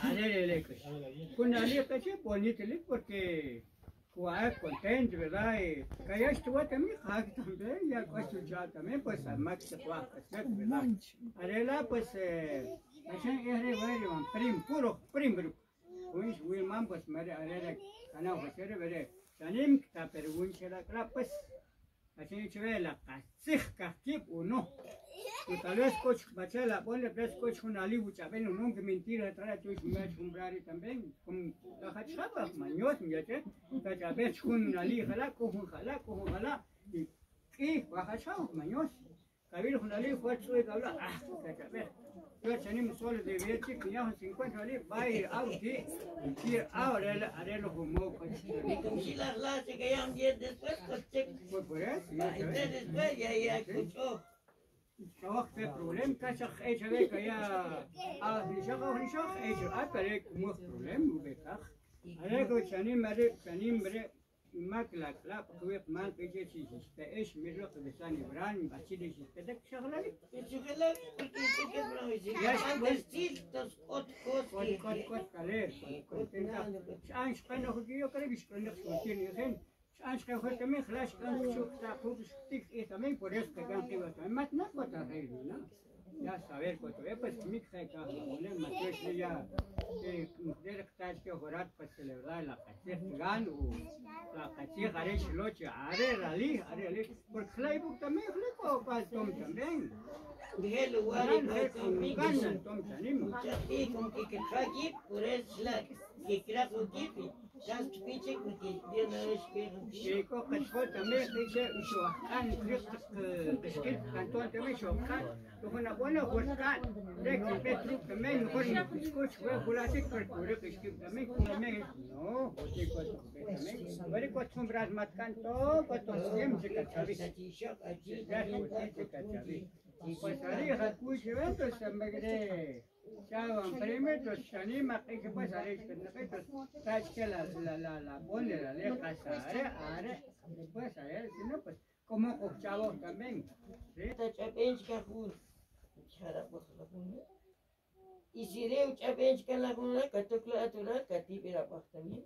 Are Kunali que bonito porque contento, ¿verdad? Y que estuvo también, también, ya ya también, pues Max se ¿verdad? Arela, pues, prim, puro, prim, pues, Wilman, pues, arela, canal, pues, veré, sanim, pero pues, así se la casija, o no. O tal vez coach bachela, ponle pues coach una libu chabel, no que mentira, trae tu chumbrari también, como la hachaba, maños, ya che, chabel chun ali jala, cojo jala, cojo jala, y y baja chao, maños. Kabir junali fue chuy kabla, ah, chabel. Yo chanim solo de viaje, que ya 50 ali, va a ir auti, y ahora arelo como Como si las las se caían bien después, pues Pues por eso, entonces después ya ya escuchó. وقت problème كشخ ايش هذاك يا اه نشخ ايش اكل مو problème وبكخ هذاك شاني مري شاني مري ما كلا كلا قوي ما كيجي شي ايش ميرو بساني بران باشي شي تدك شغله شغله Ya antes tiltos ot كوت كوت كوت كالير كوت شان شقنا خديو كره بيشكرنا خديو خين شان شقنا خديو también خلاص كان شو تاخذ تك ايه también por eso que kan que también más no cuota ¿no? Ya saber cuánto es pues mi que ka ole más que ya derek taj que horat pues celebrar la qachir gan o la qachir are shloche are rali are rali porque khlaibuk también khlaibo pa tom también Dije lugar y ganan tom tanim Y con que que aquí por eso la que crajo kipi das piche porque bien es que Chico qachjo también dice shu kan kriq qishkil kanton también shu kan una buena huercan de que petru también mejor escuch fue julasik por puro qishkil también también no chico también bari costumbras mat canto cuanto siempre cachavi pues ahí jacuche entonces me cree Chaban primero se anima que pues ahí que que la la la la pone la leja are are después a él si no pues como chavos también sí Y si reu chapenchka la guna katukla atura katibira también.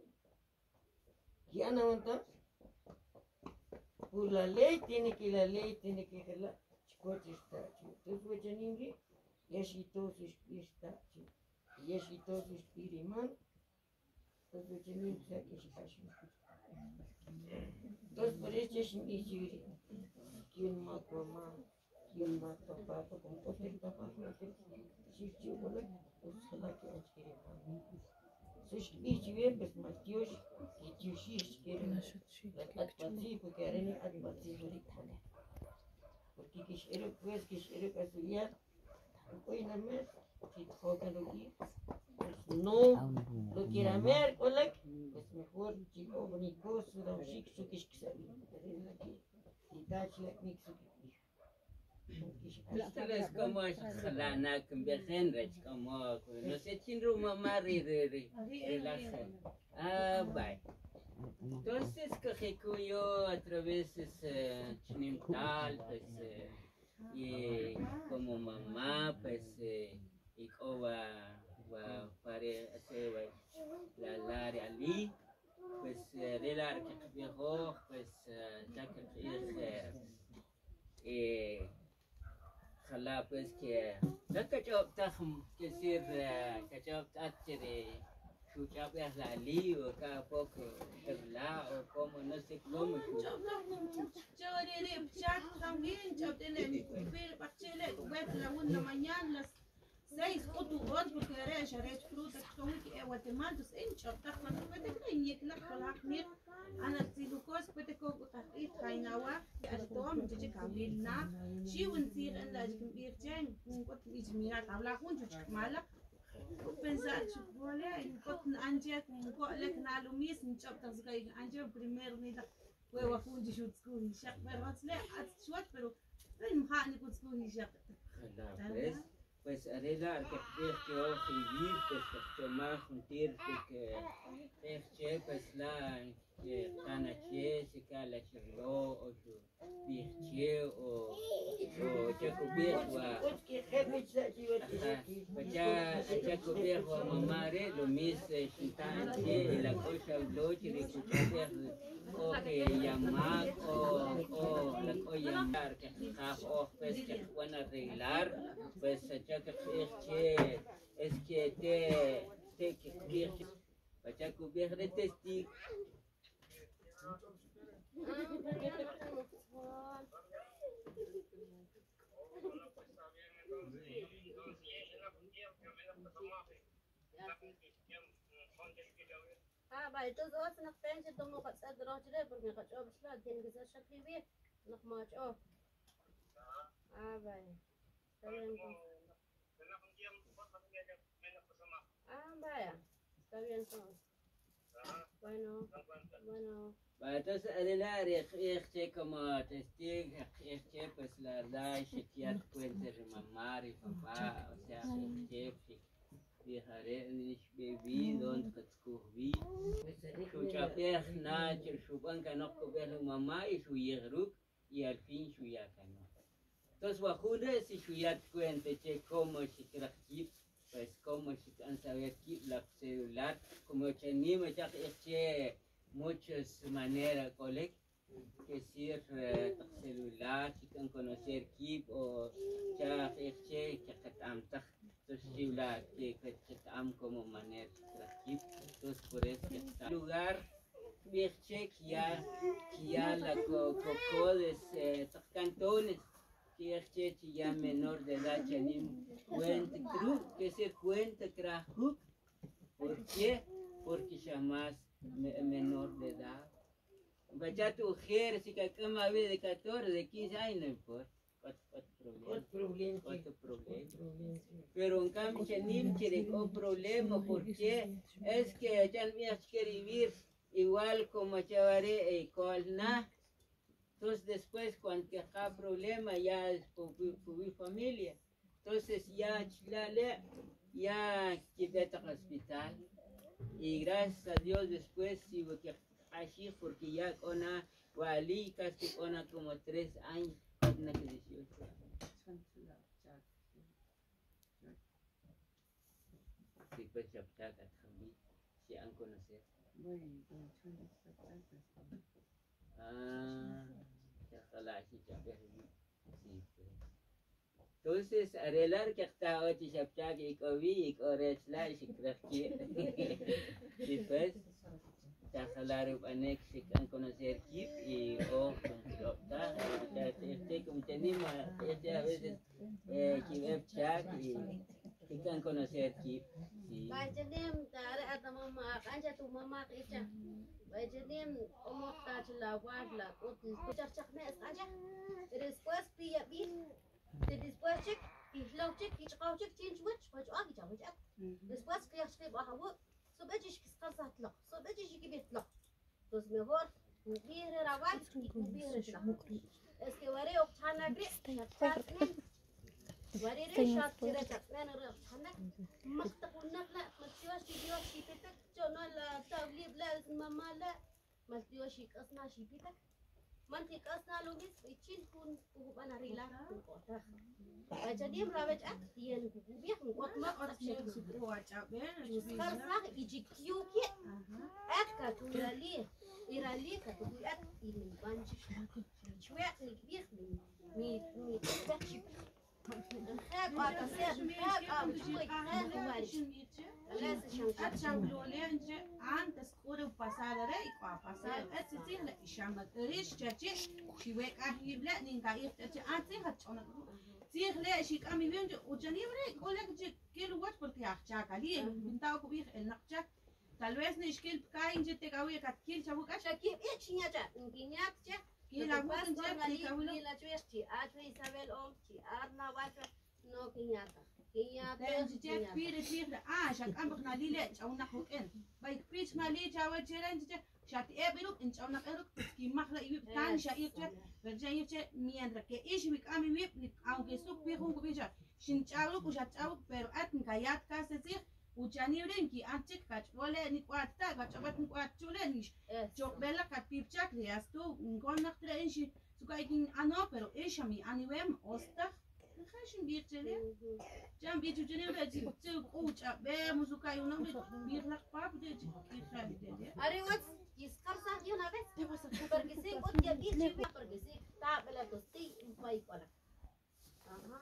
¿Ya no monta? Por la ley tiene que la ley tiene que la está. Entonces voy a Yeshitos está. Yeshitos ispiriman. Entonces por eso es mi ¿Quién más mamá? ¿Quién más papá? Como otro papá, si yo voy, pues la que adquiere. Soy mi pues Matios, y Dios quiere la atpatzi, porque arena atpatzi porque quisiera pues quisiera que hoy no me pues no lo quiera ver pues mejor chico bonito su da chic su que Ustedes como jalana como no sé chinru mamá ri ri ri relaja. Ah, bye. Entonces yo a través de chinimtal pues y como mamá pues y va va pare hace la la ali pues relar que viejo pues ya que خلا pues que la cachop tajm que sir cachop tatchere chuchap la ali o cada poco la o como no sé cómo la una mañana las 6 o tu porque era شريت fruta que Guatemala entonces en chop tajma أنا تيلوكوس بتكو قطعت خايناوا أشتوم تجي كاملنا شي ونسير أن أجيك بيرجان كنت إجميع قبل خون تجيك مالا pensar chupole كنت أنجي كنت لك نالوميس نشوف تزغي أنجي primer ni la hueva fungi شو تكون شق pero لا أتشوت pero المخاني كنت تكون شق خلا pues Pues are la' keqb'ij che oj vivir pues qachomaj juntir que q'ij che pues la' qana che si kala xirilo o xub'ij che o cha kub'ij wa cha kub'ij wa mamá re' lo mismo xinta che la k'o xawlo chi ri kuch'ab'ej k'o kiyamak o k'o la k'o yamar qaj oj pues qeb'an arreglar pues cha qb'ij che es que te te qb'ij pacha kub'ij re testigo. Ah, va, entonces vas a pensa tomo qat'ad rojre porque qach'ob xla tiene que ser shakli bi naq ma ch'ob. Ah, va. Está bien. Entonces. Ah, vaya. Está bien entonces. Bueno, bueno. Va, entonces Adela, che como testigo, che pues la verdad, chequear cuenta de mamá y papá, o sea, che, viajaré baby don katskujbi, shuchapej na, shuban kanok kubej mamá y shuyegruk y al fin shuyakano. Entonces, wajunre si shuyat cuenta che como shikrakip, pues como shikan saber kip la celular, como chanima chak che muchas maneras colec que sir celular chican conocer kip o chak che chakatam tak entonces la que chatam como manera kip entonces por eso que está lugar che ya ya la cocodes cantones que che ya menor de edad chanim cuenta tru que ser cuenta krajuk. ¿Por qué? Porque ya más menor de edad. Vaya tu mujer, si que acá de 14, de 15 años, no importa. Otro problema. Pero en cambio, chanim quiere un problema, porque es que ya no quiere vivir igual como chavaré con na. Entonces después, cuando que acá problema, ya es por mi familia. Entonces ya chilale, ya quedé al hospital. Y gracias a Dios después sí que así porque ya con la wali casi con como 3 años una que 18 años. Sí, pues ya también se han conocido. Ah, ya la sí sí pues. Entonces, arreglar que está hoy chapchak y kobi y korechla y shikraki. Sí pues, chajalar upanek shikan conocer kip y o con este como tenemos este a veces kibeb chak y shikan conocer kip. Sí. Vayanem tare a mamá, cancha tu mamá icha. Vayanem omo tachla guarla, otis chak mes cancha. Después pilla bil. Después chik, pihlok chik, kichqaw chik, chinchwich, wach aki chawich ak. Después qiyashqi bahawu, subechish kisqasatloq, subechish kibitloq. Entonces mejor ubire rawat y ubire shlaq. Es que ware oqchanagri, chatnin. Ware re shat tira chatnin re oqchanak. Maqtaqunaq la, maltiyosh Dios shipitak, chono la tablib la mamá la, maltiyosh qasna shipitak. Mantik asna lo mismo y chin kun uban arreglar kun kotaj. Vayanim ravech at tien kubiaj un Ma Karsaj y jikyuki akka turali irali ka tuat y mi banchi. Chwek ni bih mi mi mi tachip. Antes kure pasada re ikwa pasada ese sí le shama rish chachi shiwek ahible ninka irte antes hachona sí le shik ami bien uchanibre ole que quiero watch porque achakali pintado kubij el naqchak tal vez ni shkil kain je te kawi katkil chabuka Shakib ichiñacha nkiñakcha que la bukan la che kawilo la chuechi achwe Isabel om chi arna wacha no kiñata kiñata Che pire pire ah shak ambak na lile chauna huken bay pich na li chawa cheren che shat ebiruk in chauna eruk ki makhla iwip tan sha irche pero ya irche mientras que ish wik ami wip aunque su pijo un kubija Xinch'awruk uxatch'awruk pero at nkayat kase tzij uchanib'rin ki'an chik kach'b'ole nik'wat ta kach'ob'at nik'wat chule nix chokb'ela katpipchak riastu nkonaq tre'in xi suka'ykin ano pero ixa mi aniwem ostaj xinb'ij chele chan b'ij chuchinib're chi k'uch'ab'em suka'y unombre b'ij laq pap de chi Ari utz yisqarsaj de una vez porque sí ut ya b'ij chi porque sí tabla tosti pay k'olak. Ajá.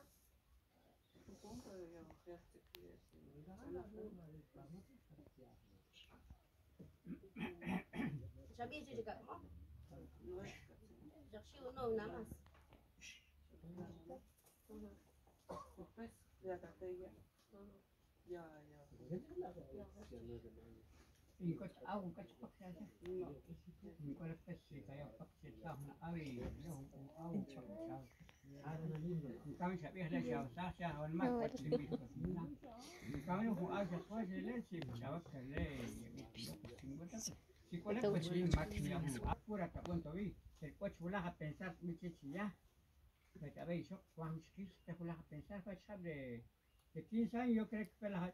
Xab'ij chi kak'mo. Xaqxi uno nada más. De 15 años yo creo que fue la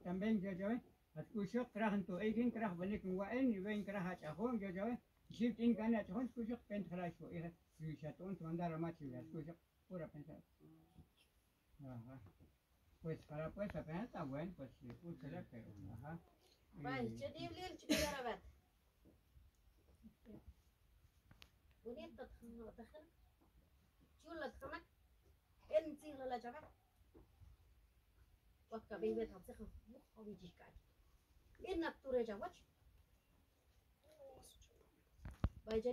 también yo ya tu eigen y ven yo ya pura pensar. Ajá. Pues para pues apenas está bueno, pues úsela, pero ajá. Bonito chula tjanak en tzij la chaval wakka bibet hatzij buj owijijkach en nature jawach. Vaya.